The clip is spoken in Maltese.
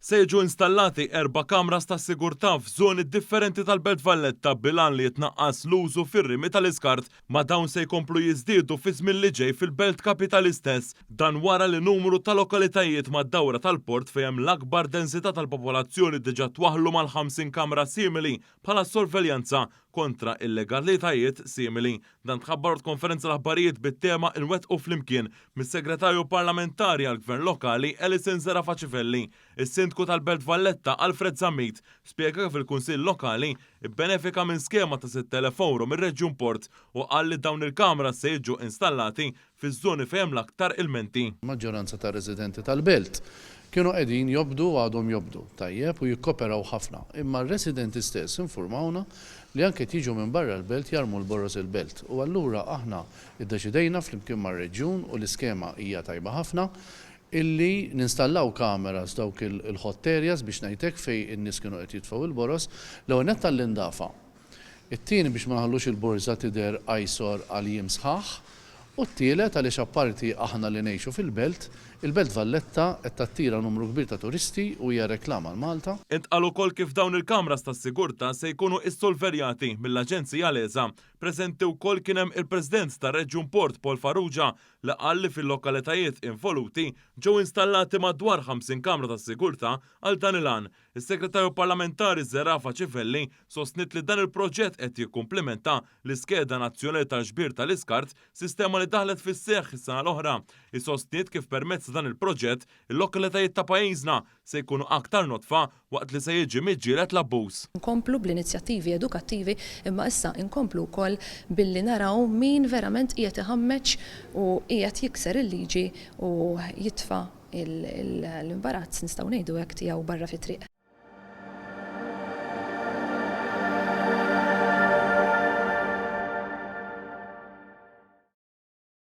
Se jiġu installati erba' kameras tas-sigurtà f'żoni differenti tal-Belt Valletta bil-għan li jitnaqqas l-użu fir-rimi tal-iskart. Ma' dawn se jkomplu jiżdiedu fiż-żmien li ġej fil-belt kapitali stess. Dan wara li numru ta' lokalitajiet mad-dawra tal-port fejn hemm l-akbar densità tal-popolazzjoni diġà twaħħlu mal-50 kamra simili bħala sorveljanza kontra illegalitajiet simili. Dan tħabbar waqt konferenza l-aħbarijiet bit-tema Inwettqu Flimkien mis-Segretarju Parlamentari għall-Gvern Lokali Alison Zerafa Civelli. Is-Sindku tal-Belt Valletta Alfred Zammit spjega kif il-Kunsill Lokali bbenefika minn skema ta' 6,000 ewro mir-Reġjun Port u qal li dawn il-kameras se jiġu installati fiż-żoni fejn hemm l-aktar ilmenti. Maġġoranza tar-residenti tal-belt kienu qegħdin jobdu u għadhom jobdu tajjeb u jikkoperaw ħafna. Imma r-residenti stess infurmawna li anke qed jiġu minn barra l-belt jarmu l-boroż il-belt. U allura aħna ddeċidejna flimkien mar-Reġjun u l-iskema hija tajba ħafna illi ninstallaw kameras f'dawk il-hot areas biex ngħid hekk fejn in-nies kienu qed jitfgħu l-boroż. L-ewwel nett għall-indafa. It-tieni biex ma nħallux il-borża tidher eyesore għal jiem sħaħ. U t-tielet għaliex apparti aħna li ngħixu fil-Belt, il-Belt Valletta qed tattira numru kbir ta' turisti u hija reklam għal Malta. Intqal ukoll kif dawn il-kameras tas-sigurtà se jkunu issolverjati mill-Aġenzija LESA. Preżenti wkoll kien hemm il-President tar-Reġjun Port Paul Farrugia li qal li fil-lokalitajiet involuti ġew installati madwar 50 kamra tas-sigurtà għal dan il-għan. Is-Segretarju Parlamentari Zerafa Civelli sostniet li dan il-proġett qed jikkumplimenta l-iskeda nazzjonali tal-ġbir tal-iskart, sistema li daħlet fis-seħħ is-sena l-oħra. Hi sostniet kif permezz ta' dan il-proġett, il-lokalitajiet ta' pajjiżna se jkunu aktar nodfa waqt li se jiġi miġġieled l-abbuż. Nkomplu bl-inizjattivi edukattivi imma issa nkomplu wkoll billi naraw min verament qiegħed iħammeġ u qiegħed jikser il-liġi u jitfa' l-imbarazz, nistgħu ngħidu hekk, tiegħu barra fit-triq.